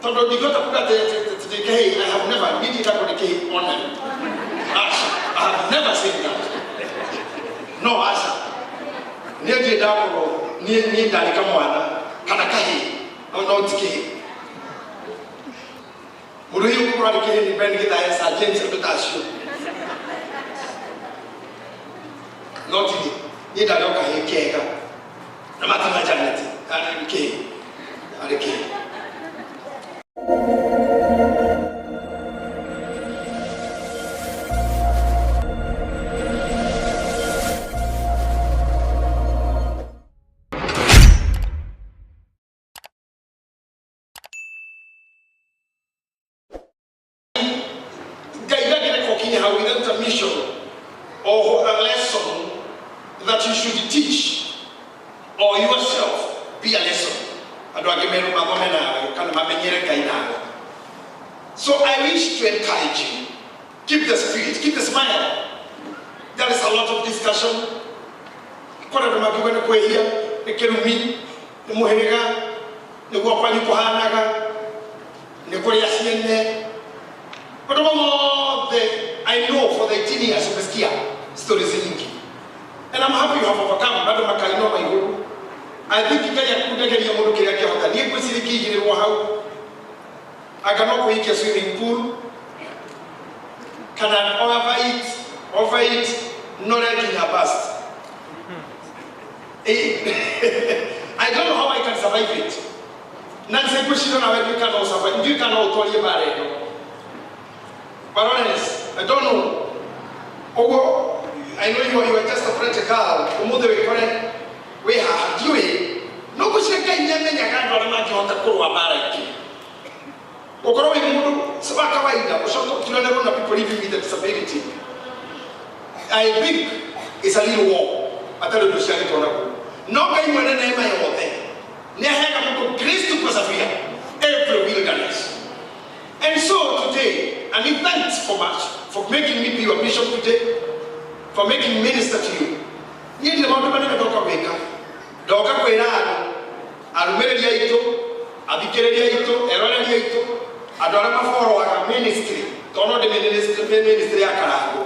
Tondũ ndingĩhota kuga atĩ ndĩ kĩhĩĩ. I have never, niĩ ndiĩtagwo nĩ kĩhĩĩ ona rĩ. Aca, I have never seen that. No aca. Niĩ ndirĩ ndakorwo niĩ ndarĩ kamwana kana kahĩĩ, no ti kĩhĩĩ. Mũndũ hihi ũgũkorwo arĩ kĩhĩĩ nĩ Ben Githae, Sir James, andũ ta acio. No ti niĩ. Niĩ ndarĩ o kahĩĩ kega. Na matima Janet, arĩ kĩhĩĩ. Arĩ kĩhĩĩ. Ngai ndangĩreka ũkinye hau without a mission or a lesson that you should teach or yourself be a lesson. Andũ angĩ merwo mathome nawe kana mamenyere Ngai nawe. So I wish to encourage you. Keep the spirit, keep the smile. There is a lot of discussion. Kũrĩ andũ mangiuga nĩ kwĩhia, nĩ kĩrumi, nĩ mũhĩrĩga, nĩguo kwanyu kũhanaga, nĩ kũrĩa ciene. Maũndũ mau mothe I know for the 18 years umesikia stories nyingi. And I'm happy you have overcome bado makainua maigũrũ. I think Ngai akundageria mũndũ kĩrĩa angĩhota. Niĩ ngwĩciria ingĩigĩrĩrwo hau anga no kwĩikia swimming pool kana overeat, overeat nore nginya bust. I don't know how I can survive it. Na nĩ ngwĩciria nawe ndiũĩ kana no survive, ndiũĩ kana no ũtorie mbara ĩno. But honest, I don't know. Ũguo, I know you are just a pretty girl. Ũmũthĩ wĩkore wĩ haha, ndiũĩ. No ngwĩciria Ngai nĩ amenyaga andũ arĩa mangĩhota kũrũa mbara ingĩ. Ũkorwo wĩ mũndũ wa kawaida, ũcoke ũturanĩrwo na people living with a disability. I think it's a little war. Atarĩ ũndũ ũciarĩtwo naguo. No Ngai mwene neema yothe nĩ aheaga mũndũ grace to persevere every wilderness. And so today, and he thanks for much for making me be your bishop today, for making minister to you. Niĩ ndirĩ maũndũ manene ndoka gwĩka. Ndoka kwĩra andũ, arũmĩrĩri aitũ, athikĩrĩria aitũ, eroreri aitũ, andũ arĩa maboroaga ministry, tondũ no ndĩ ministry ya Karangũ.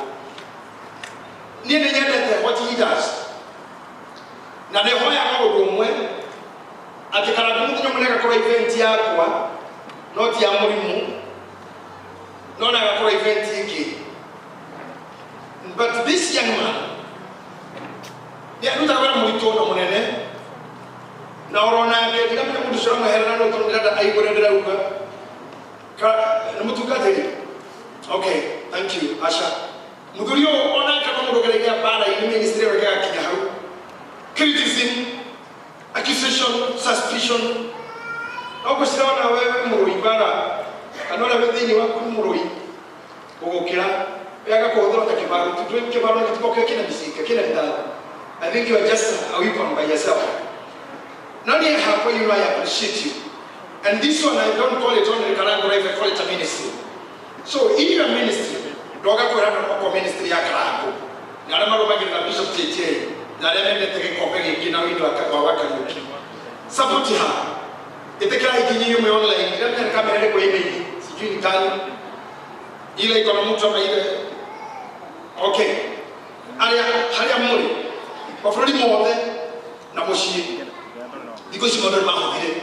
Niĩ nĩ nyendete what he does. Na nĩ hoyaga ũndũ ũmwe, atĩ Karangũ mũthenya ũmwe nĩagakorwo event yakwa, no ti ya mũrimũ, no nĩagakorwo event ĩngĩ. But this young man, nĩ arutaga wĩra mũritũ na mũnene, na oro nake ndiramenya mũndũ ũcio ũramweherera no tondũ ndĩrenda aigue ũrĩa ndĩrauga. Nĩ mũtungatĩri? Okay, thank you, Asha. Mũthuri ũyũ onake no mũndũ ũgereire mbara-inĩ ministry ĩyo ĩgakinya hau. Criticism, accusation, suspicion. No ngwĩciria ona wewe wĩ mũrũi mbara, kana ũrĩa wĩ thĩinĩ waku nĩ mũrũi gũgũkĩra. We agakũhũthĩra ta kĩbaro, ndũĩ kĩbaro gĩtikoragwo kĩrĩa kĩna mĩcinga, kĩna rithathi. I think you are just a weapon by yourself. No niĩ hakwa, you know I appreciate you. And this one I don't call it only Karango Life, I call it a ministry. So in your ministry, ndoga kwĩra andũ makwa ministry ya Karango, na arĩa marũmagĩrĩra Bishop JJ, na arĩa mendete gĩkombe gĩkĩ na wĩindo wa Kariũki. Support her. Ĩtĩkĩra ikinyi imwe online, ndiramenya nĩ kamera ĩrĩkũ ĩ mĩingĩ, sijui ni gani. Ile iko na mtu ama ile. Okay. Arĩa harĩa mũrĩ, mabũrũri mothe na mũciĩ, thikũ ici maũndũ nĩ mahũthire.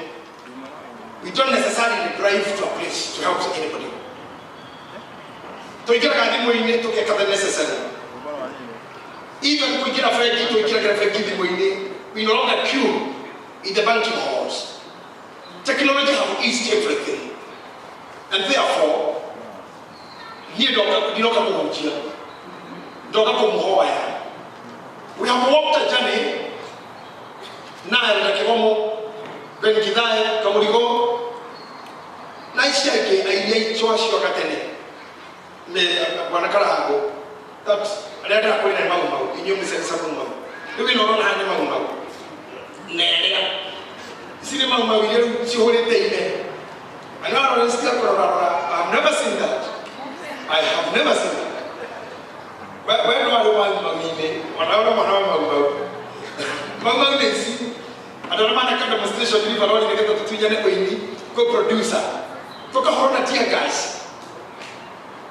We don't necessarily drive to a place to help anybody. Tũingĩraga thimũ-inĩ tũgeka the necessary. Even kũingĩra bengi, tũingĩragĩra bengi thimũ-inĩ. We no longer queue in the banking halls. Technology have eased everything. And therefore, niĩ ndoka ndinoka kũhunjia, ndoka kũmũhoya. We have walked a journey na Elder Kĩgomo, Ben Githae, Kamũrigo, na ici angĩ aini aitũ acio gatene me bwana Karango that arĩa ndĩrakwĩra nĩ mau mau inyuĩ mũcenca mau mau rĩu ĩno ũrona haha nĩ mau mau na ĩrĩa ici nĩ mau mau iria rĩu cihũrĩte ime. And now I still kũrora rora. I have never seen that. I have never seen that. We ndwarĩ mau mau-inĩ ona ũrĩ mwana wa mau mau mau mau nĩ ici andũ arĩa maneka demonstration river rori nĩgetha tũtunyane ũini kwĩ producer. Tukahũrwo na tear gas.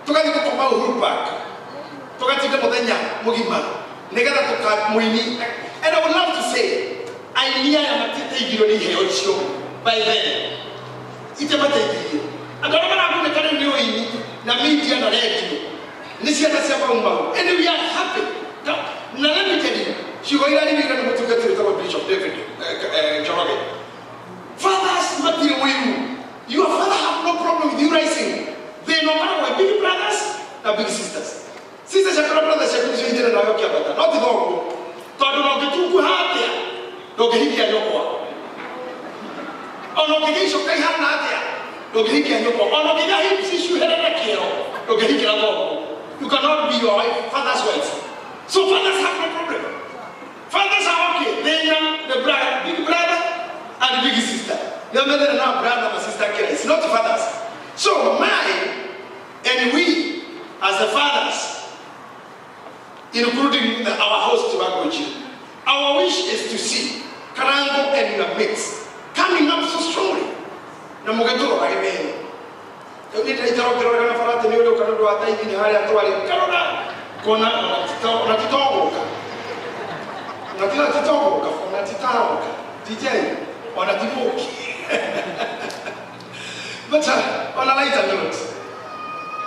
Tugathiĩ gũkoma Uhuru Park. Tugatinda mũthenya mũgima nĩgetha tũkamũini. And I would love to say, aini aya matiteithirio nĩ iheo icio by then. Itiamateithirie. Andũ arĩa maragunĩka rĩu nĩ ũini na media na radio nĩ ciana cia Mau Mau. And we are happy. Na let me tell you, ciugo iria rĩrĩire nĩ mũtungatĩri wĩtagwo Bishop David Njoroge. Fathers matirĩ ũiru. Your father have no problem with you rising. They no matter what, big brothers na big sisters. Sisters ciaku na brothers ciaku nĩcio itĩra nawe ũkĩambata. No ti thoguo. Tondũ na ũngĩtunguha atĩa, ndũngĩhikia nyũkwa. Ona ũngĩgĩa icoka ihana atĩa, ndũngĩhikia nyũkwa. Ona ũngĩgĩa hips icuherere kĩero, ndũngĩhikĩra thoguo. You cannot be your wife, father's wife. So fathers have no problem. Fathers are okay. They are the brother, big brother and big sister. They are now brother and sister. It's not fathers. So my and we as the fathers, including our host Wagoji, our wish is to see Karango and your mates coming up so strongly. Na mugeturo amen. Nĩ farate nĩ ũrĩa ũka nĩ ũndũ wa taithi nĩ harĩa twarĩ karora kona ona titogoka ona tira titogoka ona titaroka DJ ona timoki. But on a lighter note,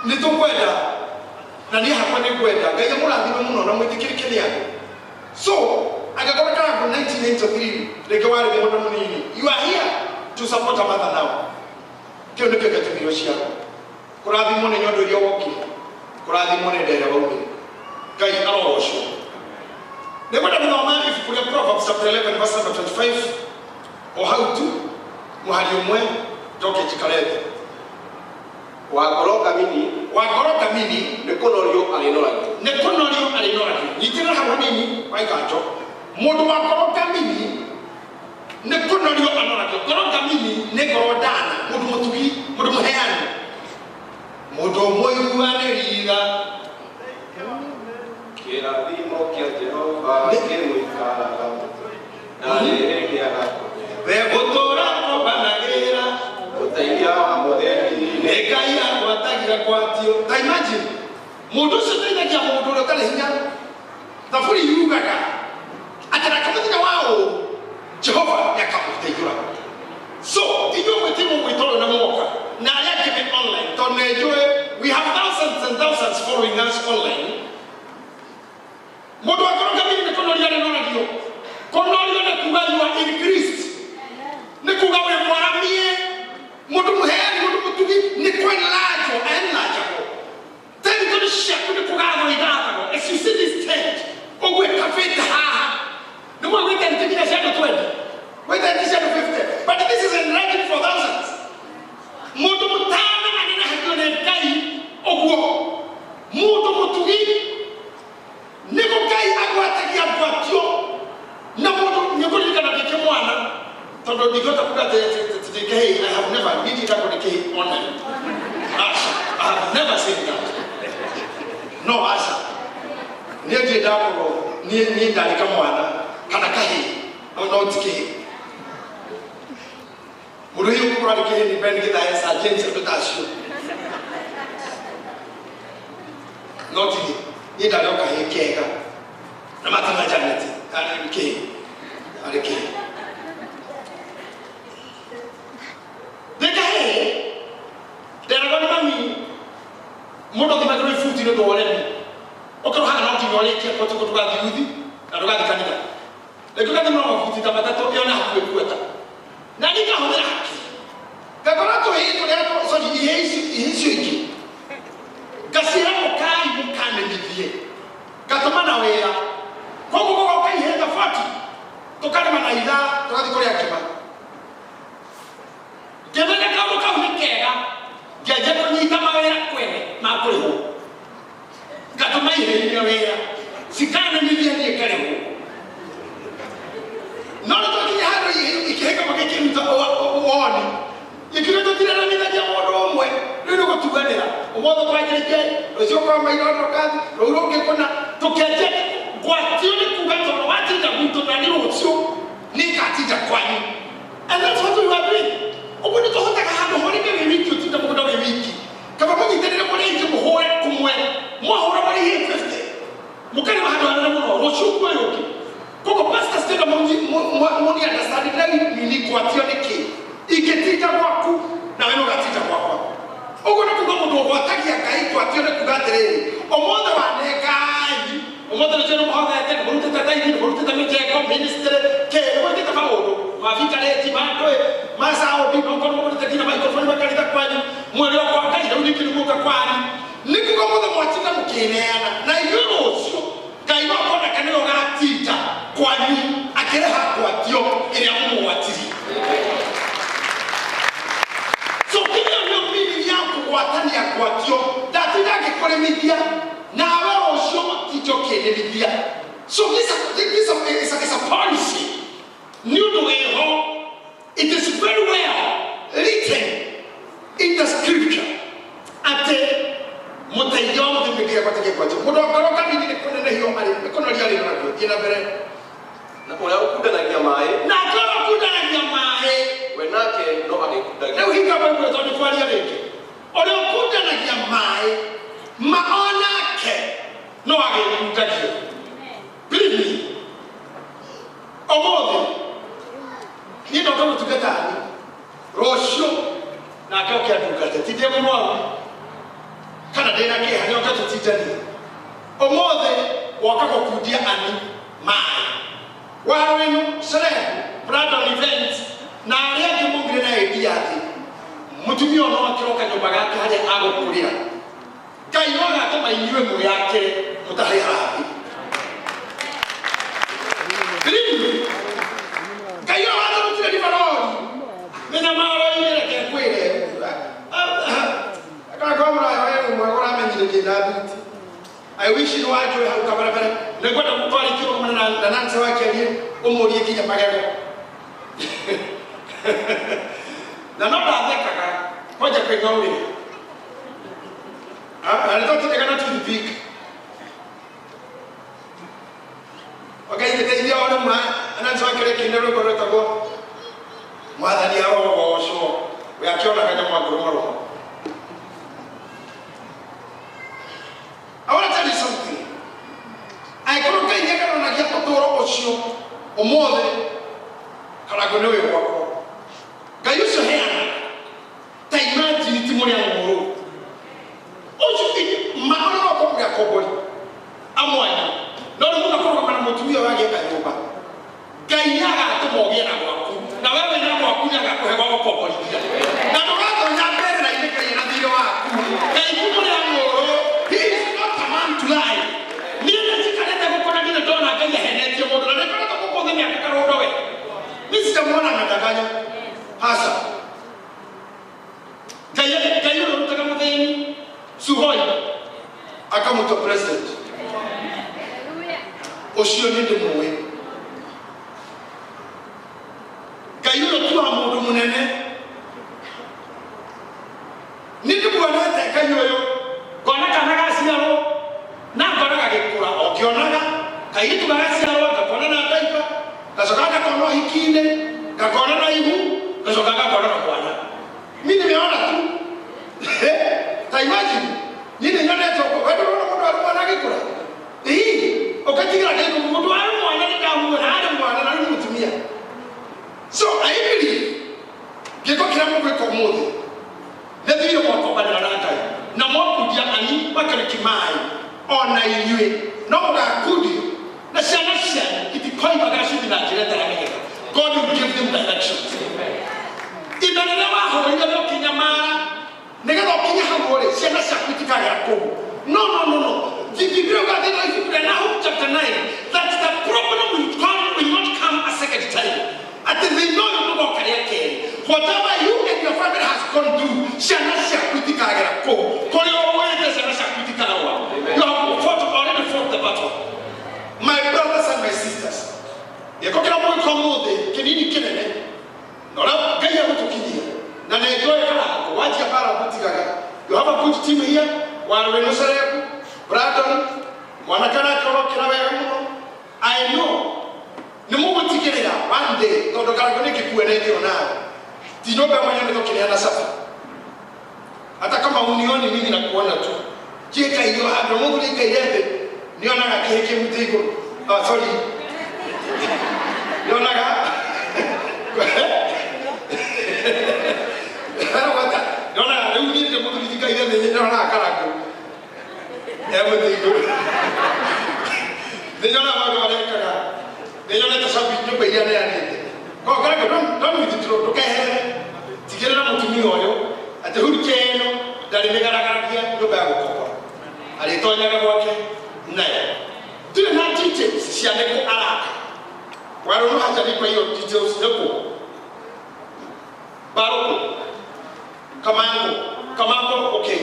nĩ tũkwenda na niĩ hakwa nĩ ngwenda Ngai amũrathime mũno na mwĩtĩkĩrĩke nĩ andũ. So angĩkorwo Karango 1993 rĩngĩ warĩ mũndũ mũnini, you are here to support a mother now. Kĩu nĩkĩo gĩtũmire ciao kũrathimwo nĩ nyondo iria wokire, kũrathimwo nĩ nda ĩrĩa waumire. Ngai arogocwo. Nĩngwenda gũthoma ibuku rĩa Proverbs chapter 11 verse number 25 o hau tu mũhari ũmwe njoke njikare thĩ. Wa ngoro ngamini, wa ngoro ngamini nĩ kũnorio arĩnoragio. Nĩ kũnorio arĩnoragio. Nyitĩrĩra hau hanini waiganjo. Mũndũ wa ngoro ngamini nĩ kũnorio anoragio. Ngoro ngamini nĩ ngoro ndana, mũndũ mũtugi, mũndũ mũheani, mũndũ mũiguanĩri tha. Kĩrathimo kĩa Jehova kĩmũikaraga na rĩrĩgĩaga kũmera. We gũtũũra kũmbanagĩra ũteithia wa mũthĩni nĩ Ngai agwatagira gwatio. Ta imagine mũndũ ũcio ũteithagia mũndũ ũrĩa ũtarĩ hinya. Thaburi yugaga atĩ nake mũthenya wa ũũru Jehova nĩakamũteithũra. So inyuĩ mwĩtĩmwo mwĩtoro na mwoka na arĩa angĩ me online, tondũ nĩ njũĩ we have thousands and thousands following us online. Mũndũ wa ngoro ngamini nĩ kũnorio arĩnoragio. Kũnorio nĩ kuga you are increased, nĩ kuga wĩ mwaramie, mũndũ mũheani, mũndũ mũtugi, nĩ kwenlargwo enlargagwo. Territory ciaku nĩ kũgathwo igathagwo. As you see this tent, ũguo ĩkabĩte haha. Nĩ mũĩ gwĩ tent nginya cia andũ 20, gwĩ tent cia andũ 50, but this is enlarging for thousands. Mũndũ mũtana anenehagio nĩ Ngai ũguo. Mũndũ mũtugi nĩguo Ngai agwatagia ngwatio. Na mũndũ nĩngũririkana ndĩ kĩmwana, tondũ ndingĩhota kuga atĩ ndĩ kĩhĩĩ. I have never niĩ ndĩtagwo ndĩ kĩhĩĩ online. Aca, I have never seen that. No, aca. Niĩ ndirĩ ndakorwo niĩ ndarĩ kamwana kana kahĩĩ, no ti kĩhĩĩ. Mũndũ ũyũ ũgũkorwo arĩ kĩhĩĩ nĩ Ben Githae, Sir James, andũ ta acio. No ti niĩ. Niĩ ndarĩ o kahĩĩ kega. Na Martin na Janet, arĩ kĩhĩĩ. Arĩ kĩhĩĩ. Ndĩ kahĩĩ, nderagwo nĩ mami, mũndũ athimagĩrwo ibuti nĩ ũndũ wa ũremi. Ũkorwo haha no nginya ũrĩkie kũtukũ ndũgathiĩ uthi na ndũgathiĩ kanitha. Rĩngĩ ũgathimĩrwo mabuti ta matatũ ĩyo na hakuhĩ kueta. Na niĩ ngahũthĩra hakiri. Ngakora tũhĩĩ tũrĩa sorry, ihĩĩ icio ingĩ. Ngaciĩra mũkai mũkanemithie. Ngatũma na wĩra. Koguo gũgoka ihĩĩ ta 40. Tũkarĩma na ithaa, tũgathiĩ kũrĩa ngima. Ngĩmenya kaũndũ kau nĩ kega, ngĩanjia kũnyita mawĩra kwene ma kũrĩhwo. Ngatũma ihĩĩ iria wĩra. Cikanemithia niĩ ngarĩhwo. No nĩ twakinya handũ ikĩhĩka magĩkĩruta woni. Ikiuga tũtireranithagia mũndũ ũmwe, rĩu nĩ gũtuanĩra. Ũmũthĩ twanjĩrĩrie, rũciũ ũkoma irondo kathi, rũu rũngĩ kũna. Tũkĩanjia ngwatio nĩ kuga tondũ watinda gwitũ na nĩ rũciũ nĩ ngatinda kwanyu. And that's what we were doing. Ũguo nĩ tũhotaga handũ horĩme wĩ wiki ũtinda Mũndũ ũgwatagia Ngai ngwatio nĩ kuga atĩrĩrĩ, ũmũthĩ wanengai, ũmũthĩ nĩcio nĩ mũhotete, nĩ mũrutĩte taithi, nĩ mũrutĩte mĩjengo, ministry, kĩ, nĩ mwĩkĩte maũndũ mabikarĩti, mandũĩ, macaũndi, nokorwo mũgũrĩte nginya microphone makanitha kwanyu, mwĩrĩ o kwa Ngai, rĩu ningĩ nĩ mũka kwanyu. Nĩ kuga ũmũthĩ mwatinda mũkĩneana, na inyuĩ rũciũ Ngai no akona kana nĩwe ũgatinda kwanyu akĩrĩha ngwatio ĩrĩa mũmũgwatirie. So kĩrĩa nĩyo meaning ya kũgwatania ngwatio, ndatinda ngĩkũrĩmithia nawe rũciũ ũtinde ũkĩnĩmithia. So this is a policy. Nĩ ũndũ wĩho. It is very well written in the scripture atĩ mũteithio wa mũthemba nginya gwatagia ngwatio. Mũndũ akorwo kanini nĩ kũnenehio arĩ, nĩ kũnoria arĩ naguo. Thiĩ na mbere. Na ũrĩa ũkundanagia maĩ, Na akorwo ũkundanagia maĩ, we nake no agĩkundagia. Rĩu hinga Baibuli tondũ kwaria rĩngĩ. Ũrĩa ũkundanagia maĩ, ma onake no agĩkundagia. Believe me. Ũmũthĩ niĩ ndoka gũtungata niĩ, rũciũ nake oke andungate, ti ndĩ mũrwaru kana ndĩna kĩeha, nĩ oke tũtindanie. Ũmũthĩ woka gũkundia ani maĩ. Warwĩnu, Celeb, Brandon Events, na arĩa angĩ maumire na idea atĩ mũtumia ũyũ no akĩroka nyũmba gake harĩa agũkũrĩra. Ngai no agatũma inyuĩ mwĩyakĩre mũtarĩ harambee. Believe me. Ngai ũyũ watũrutire Liverpool, mĩnyamaro-inĩ reke ngwĩre. Akorwo mũraya we ũmwe ũramenyire ndĩna thuti. I wish nĩ wanjũĩ hau kabarabara. Nĩngwenda gũtwarithia ũrũmane na Nancy wakĩarie, ũmũrie nginya magego. Na no ndathekaga kwanja kwĩng'aũrĩra. Na nĩtwatindaga na toothpick. Wakaiteithia o rĩmwe Nancy wakĩaria kĩine rwĩmbo rwĩtagwo Mwathani arogocwo. We akĩonaga nyamũ angũrũmarũma. I want to tell you something. Angĩkorwo Ngai nĩagarũranagia ũtũũro ũcio ũmũthĩ, Karangũ nĩ ũyũ gwakwa. Ngai ũcio heanaga. Ta imagine ti mũrĩa ng'ũrũ. Ũcio ma ona no akorwo mũrĩ akombori amwanya. No rĩu mũgakũrũgama na mũtumia ũyũ agĩaka nyũmba. Ngai nĩagatũma ũgĩe na gwaku. Na we wĩna gwaku nĩagakũhe gwa gũkomborithia. Na ndũgatonya mbĩrĩra-inĩ Ngai ena thiirĩ waku. Ngai ti mũrĩa ng'ũrũ. He is not a man to lie. Niĩ nĩnjikarĩte gũkũ na ndirĩ ndona Ngai ahenetie mũndũ, na nĩngoretwo gũkũ thĩ mĩaka karũndo we. Niĩ sijamuona anadanganya. Hasa. Ngai Ngai ũrĩa ũrutaga mũthĩni Suhoi akamũtua president. Ũcio nĩ ndĩmũĩ. Ngai ũrĩa ũtuaga mũndũ mũnene. Nĩ ndĩmuonete Ngai ũyũ. Ngona kana gaciarwo na ngona gagĩkũra, o ngĩonaga kairĩtu gagaciarwo, ngakona na ndaiba, gacoka ngakona ũhiki-inĩ, ngakona na ihu, gacoka ngakona na mwana. Mi nimeona tu. Ta imagine, niĩ nĩnyonete ũguo. We ndũrona mũndũ arĩ mwana agĩkũra? Ĩĩ, ũgatigĩra kĩndũ mũndũ arĩ mwana nĩ ndamuona, arĩ mwana na rĩu mũtumia. So I believe gĩko kĩrĩa mũgwĩka ũmũthĩ nĩ thirĩ mwakombanĩra na Ngai na mwakundia ani makarĩki maĩ ona inyuĩ no mũgakundio na ciana cianyu itikoimaga cithi na njĩra ĩtaramenyeka. God will give them directions. Ime rĩrĩa wahũrire rĩ ũkĩnyamara nĩgetha ũkinye hau rĩ, ciana ciaku itikagera kũu. No, no, no, no. Biblia ĩgathĩna ibuku rĩa Nahum chapter 9 that the problem will not come a second time. Atĩ thĩna ũyũ ndũgoka rĩa kerĩ. Whatever you and your family has gone through, ciana ciaku itikagera kũu. Kũrĩa ũrũĩte ciana ciaku itikarũa. You have already fought the battle. My brothers and my sisters, gĩko kĩrĩa mũgĩka ũmũthĩ kĩnini kĩnene, na ũrĩa Ngai egũtũkinyia, na nĩ njũĩ Karangũ, wanjia mbara mũtigaga. You have a good team here, Warwĩnu Serebu, Brandon, mwanake nake ũrokĩra wega mũno. I know, nĩ mũgũtigĩrĩra one day, tondũ Karangũ nĩ kĩkuenetio nawe. Ti nyũmba ĩmwe nyonete ũkĩrĩa na capa. Hata kama unioni mimi nakuona tu. Njĩka irio handũ mũthuri aikaire thĩ, nĩonaga kĩhĩ kĩmute igũrũ. Oh, sorry. Nĩonaga nĩonaga rĩu niĩ ndĩ mũthuri njikaire thĩ, withdraw ndũkeherere tigĩrĩra mũtumia ũyũ atĩ wheelchair ĩno ndarĩ mĩgaragaragia nyũmba ya gũkombora arĩtonyaga gwake nayo ndirĩ na details cia nĩkũ araka warũno hajanipa hiyo details nĩkũ Baruku Kamango Kamango okay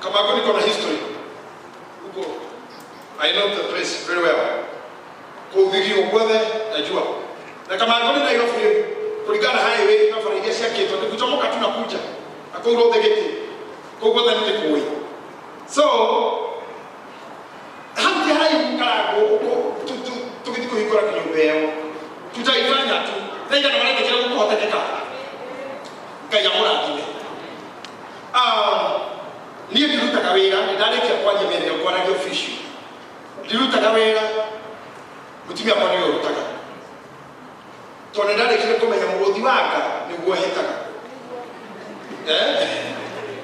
Kamango niko na history huko I know the place very well kũthigio guothe najua na Kamango nĩ Nairobi kũringana highway na bara iria ciakĩtwo nĩ kuchomoka tu na kuja na kũu rothe gĩtĩ kũu guothe nĩ ndĩkũĩ so hau ti haraihu Karangũ tũgĩthiĩ kũhingũra kĩnyũmba ĩyo tutaifanya tu thaigana maretĩkĩra gũkũhotekeka Ngai amũrathime. Niĩ ndirutaga wĩra nĩ ndarĩkia kwaria mĩario ngwaragia official ndirutaga wĩra mũtumia wakwa nĩwe ũrutaga tondũ nĩ ndarĩkire kũmenya mũrũthi wa nga nĩguo hĩtaga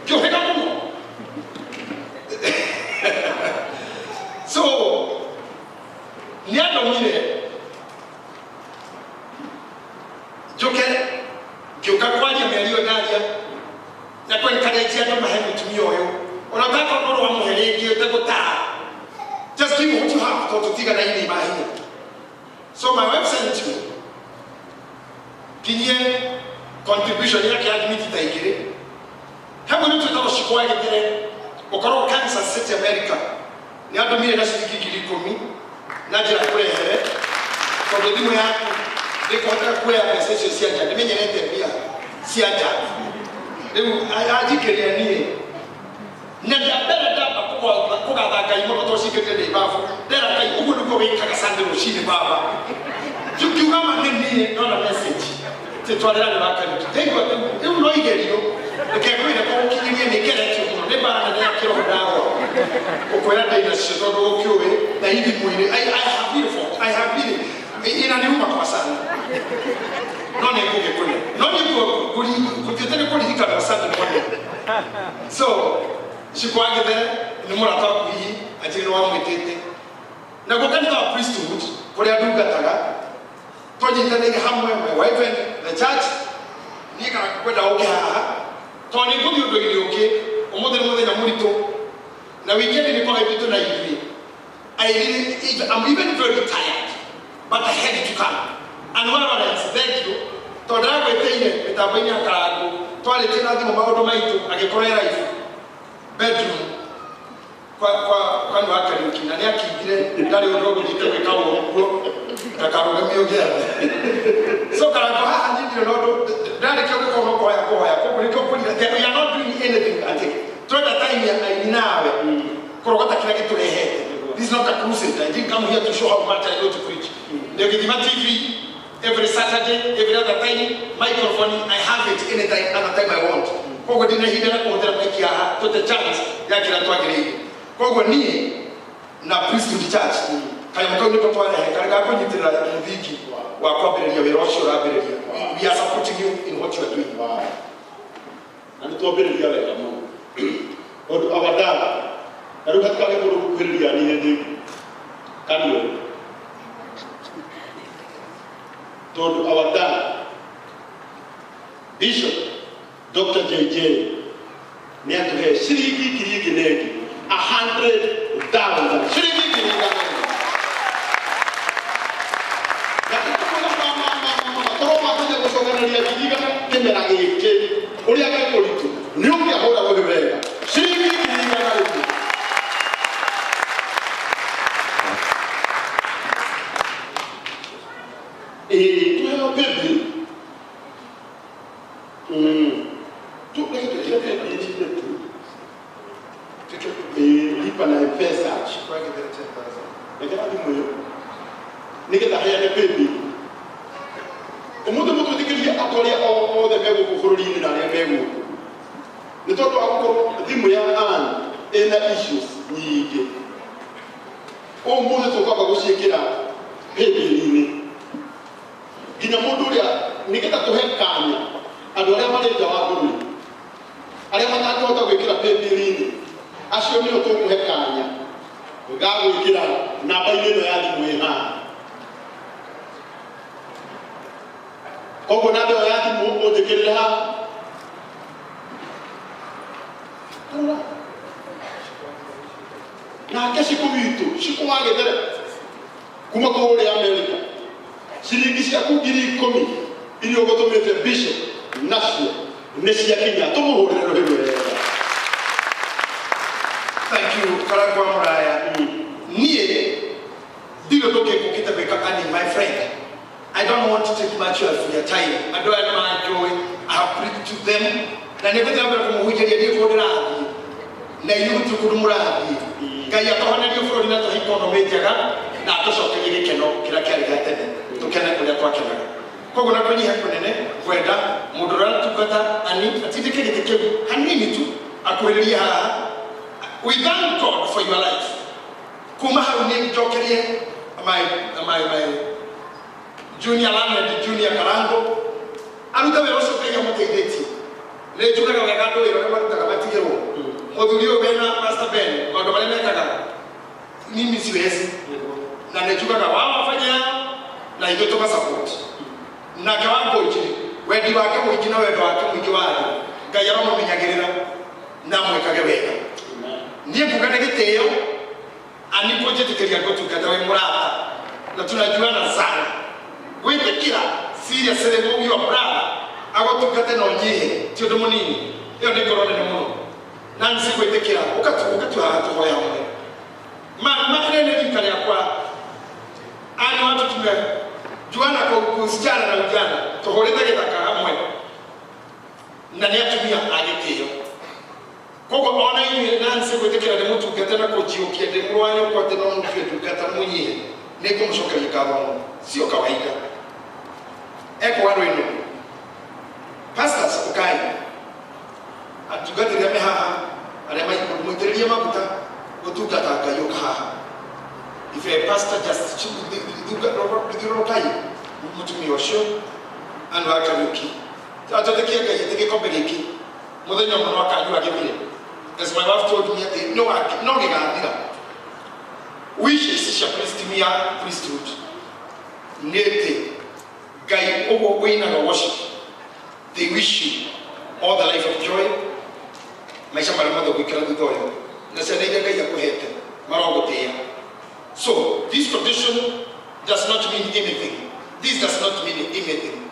ngĩũhĩga mũno so nĩ andũmire njũke ngĩũka kwaria mĩario ndaria na kwenkarenjia andũ mahe mũtumia ũyũ ona ũtakorwo ũrĩ wamũhe rĩngĩ ũtegũtara just give what you have tondũ tũtiganaine mahinya so my wife sent me kinyie contribution yake ya thimiti ta igĩrĩ he mũirĩtu wĩtagwo Shikwa Gĩthere ũkoragwo Kansas City America nĩ andũmire na ciringi 10,000 na njĩra kũrehere tondũ thimũ yaku ndĩkũhoteka kuoya mbeca icio cia nja ndĩmenyerete mbia cia nja rĩu anjikĩria niĩ na ndambere ndamba kũgatha Ngai mũno tondũ cingĩrire ndĩ babu ndera Ngai ũguo nĩguo wĩkaga Sunday rũcinĩ baba ngiuga ma nĩ niĩ ndona message tĩtwarĩra nĩ wakariũki ndaigua rĩu no igerio reke ngwĩre kũgũkinyĩrie nĩ ngeretio mũno nĩ mbara nene ya kĩroho ndagwa ũkwĩra ndĩ nacio tondũ ũkĩũĩ na ithimũ-inĩ I have been for I have been inaniuma kwa sana no nĩ ngũgĩkũne no nĩ ngũthiĩte nĩ kũririkana Sunday morning so Shikwa Gĩthere nĩ mũrata waku hihi anjĩrĩ nĩ wamwĩtĩte naguo kanitha wa priesthood kũrĩa ndungataga twanyitanĩire hamwe my wife and the church niĩ kana kwenda ũke haha tondũ nĩ ngũthiĩ ũndũ-inĩ ũngĩ ũmũthĩ nĩ mũthenya mũritũ na weekend nĩ korwo ĩnditũ na ithuĩ I'm even very tired but I had to come and Lawrence thank you tondũ ndĩragwĩtĩire mĩtambo-inĩ ya Karangũ twarĩtie na thimũ maũndũ maitũ agĩkorwo e live bedroom kwa kwa kwa nĩ wa Kariũki na nĩ akingire ndarĩ ũndũ ũgũthiĩte gwĩka ũru kuo ndakarũgamie ũgĩathe so Karangũ haha niĩ ndirĩ na ũndũ ndarĩkia gũkorwo no kũhoya kũhoya koguo nĩkĩo ngũrire we are not doing anything atĩ twenda time ya aini nawe kũrogota kĩrĩa gĩtũrehete. This is not a crusade. I didn't come here to show how much I know to preach. Ndĩgĩthima TV every Saturday, every other time, microphone, I have it anytime, other time I want. Koguo ndina ihinda rĩa kũhũthĩra mic haha tũte chance ya kĩrĩa twagĩrĩire. Koguo niĩ na priesthood church kanyamũ kau nĩko twarehe karĩ ga kũnyitĩrĩra mũthingi wa kwambĩrĩria wĩra ũcio ũrambĩrĩria. We are supporting you in what you are doing. Na nĩ twambĩrĩria wega mũno tondũ awadara na rĩu hatikage mũndũ gũkuhĩrĩria niĩ hĩndĩ ĩngĩ kanio tondũ awadara Bishop Dr. JJ nĩ atũhe ciringi 1,000 100,000 ciringi 100,000 korwo makinya gũcokanĩria ngiri igana kĩmera gĩkĩ ũrĩa gekũritũ nĩ ũngĩahũra rũhĩ wega ciringi 100,000. Tuheo paybill reke twĩkĩre paybill tu lipa na M-Pesa Shikwa Gĩthere 10,000. rekera thimũ ĩyo nĩgetha heane paybill ũmũthĩ mũtwĩtĩkĩrie andũ arĩa othe me gũkũ bũrũri-inĩ na arĩa me gũkũ nĩ tondũ wa gũkorwo thimũ ya Ann ĩna issues nyingĩ ũmũthĩ tũkwamba gũciĩkĩra paybill-inĩ nginya mũndũ ũrĩa nĩgetha tũhe kanya andũ arĩa marĩ nja wa bũrũri arĩa matangĩhota gwĩkĩra paybill-inĩ acio nĩo tũkũhe kanya ga gwĩkĩra namba-inĩ ĩno ya thimũ ĩ haha. Koguo namba ĩyo ya thimũ ũnjĩkĩrĩre haha. Tarora. Nake Cikũ witũ, Cikũ wa Gĩthere kuma kũrĩa Amerika, ciringi ciaku 10,000 iria ũgũtũmĩte bishop nacio nĩ ciakinya, tũmũhũrĩre rũhĩ rwega. Thank you, Karangwa Muraya. Niĩ ndirĩ ũndũ ũngĩ ngũkĩte gwĩka ani my friend. I don't want to take much of your time. Andũ aya nĩ manjũĩ. I have preached to them. Na nĩ ngũthiĩ na mbere kũmũhunjĩria ndiĩ kũndũ ndĩrathiĩ. Na inyuĩ gũtirĩ kũndũ mũrathiĩ. Ngai atũhonerie bũrũri na tũhe economy njega na atũcokerie gĩkeno kĩrĩa kĩarĩ gĩa tene. Tũkene ũrĩa twakenaga. Koguo na kwĩnyiha kũnene ngwenda mũndũ ũrĩa aratungata ani atindĩke gĩtĩ kĩu hanini tu akuhĩrĩrie haha. We thank God for your life. Kuma hau nĩ njokerie my junior Lamed, junior Karango aruta wĩra ũcio Ngai amũteithĩtie. Nĩ njugaga wega andũ wĩra ũrĩa marutaga matigĩrwo. Mũthuri ũyũ wena Pastor Ben maũndũ marĩa mekaga mimi siwezi, na nĩ njugaga wao wafanye yao na ithuĩ tũka support. Nake wa Ngũnjĩ wendi wake mũingĩ na wendo wake mũingĩ wa andũ Ngai aromũmenyagĩrĩra na mwĩkage wega. Niĩ nguga nĩ gĩtĩo ani kũnjĩtĩkĩria ngũtungata wĩ mũrata na tunajuana sana. Gwĩtĩkĩra seriously your brother agũtungate na ũnyihe ti ũndũ mũnini, ĩyo nĩ ngoro nene mũno. Nancy gwĩtĩkĩra ũkatu haha tũhoe hamwe. Ma ĩrĩa nĩ rika rĩakwa ani watu tumejuana kwa usichana na ujana tũhũrĩte gĩthaka hamwe na nĩ atumia a gĩtĩo. Koguo ona inyuĩ Nancy gwĩtĩkĩra ndĩmũtungate na kũnjiũkia ndĩ mũrũ wa nyũkwa atĩ no mũtue ndungata mũnyihe nĩ ngũmũcokeria ngatho mũno, sio kawaida. Eko wano ĩno pastors ũkai atungatĩri arĩa me haha arĩa mũitĩrĩrie maguta gũtungata Ngai ũka haha. If a pastor just thiũrũrũkai mũtumia ũcio andũ a Kariũki atũtĩkie Ngai atĩ gĩkombe gĩkĩ mũthenya ũmwe no akanyua gĩthire. As my wife told me atĩ no gĩgathira. Wishes cia priesthood priesthood nĩ atĩ Ngai ũguo ũinaga worship, they wish you all the life of joy, maica marĩa mothe ũgũikara thutha ũyũ na ciana iria Ngai akũhete marogũtĩĩa. So this tradition does not mean anything. This does not mean anything.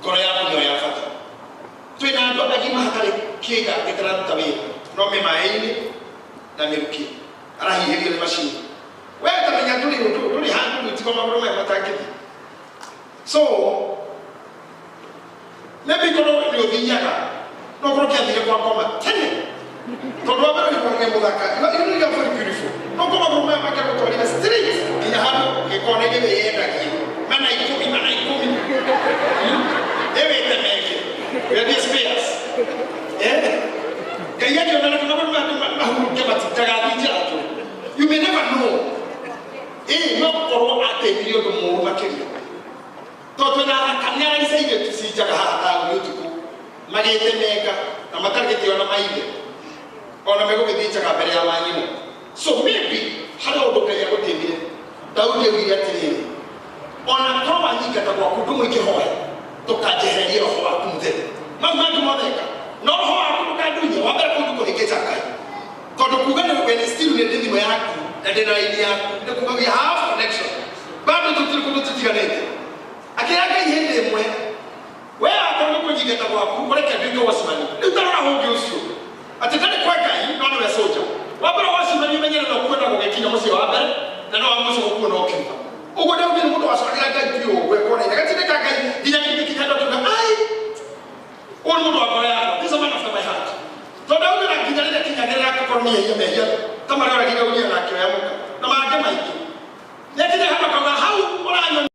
Ngoro yaku nĩyo ya bata. Twĩna andũ agima hatarĩ kĩga gĩtararuta wĩra no me maĩ-inĩ na mĩrukĩ arahihirio nĩ macini. We tamenya ndũrĩ ũndũ ndũrĩ handũ rĩu tigo magũrũ maya matangĩthiĩ. So maybe korwo nĩ ũthiaga no korwo kĩathire kwa ngoma tene tondũ wa mbere ũiguaga nĩ mũthaka, you know you are very beautiful, no korwo magũrũ maya makĩgũtwarire straight nginya handũ gĩkona-inĩ wĩyendagie mana ikũmi mana ikũmi ĩwĩtemeke wendie spares. Ngai akĩona na magũrũ maya mahurunke matindagathiĩ njĩra tũrĩ. You may never know. No korwo ateithirie ũndũ mũũru makĩria tondũ twĩna kanyarari cia airĩtu cinjaga haha taũni ũtukũ magĩtemeka na matarĩ gĩtĩo na maithe ona megũgĩthiĩ njaga mbere ya wanyina. So maybe harĩ ũndũ Ngai agũteithire. Daudi augire atĩrĩrĩ, ona korwo wanyingata gwaku ndũmũ ingĩhoya ndũkanjehererie roho waku mũtheru. Mau mangĩ mothe eka no roho waku ndũkandunye. Wa mbere kũu kũhĩngĩca Ngai tondũ kuga nĩ wene still nĩ ndĩ thimũ yaku na ndĩ na raini yaku nĩ kuga we have connection bado tũtirĩ kũndũ tũtiganĩte. Akĩra Ngai hĩndĩ ĩmwe we akorwo nĩ kũnyingata gwaku ũreke nduĩke watchman. Rĩu tarora ũngĩ ũcio atĩ ndarĩ kwa Ngai no nĩwe soldier. Wa mbere watchman ũmenyere no kuona gũgĩkinya mũciĩ wa mbere na no wa mũciĩ gũkuona ũkiuma. Ũguo Daudi nĩ mũndũ wacoragĩra Ngai biũ ũguo ekona gatindĩka Ngai nginya gĩkinya andũ akiuga ai ũyũ nĩ mũndũ wa ngoro yakwa, this is a man after my heart. Tondũ Daudi na nginya rĩrĩa kinyagĩrĩra akĩkorwo nĩ ehia mehia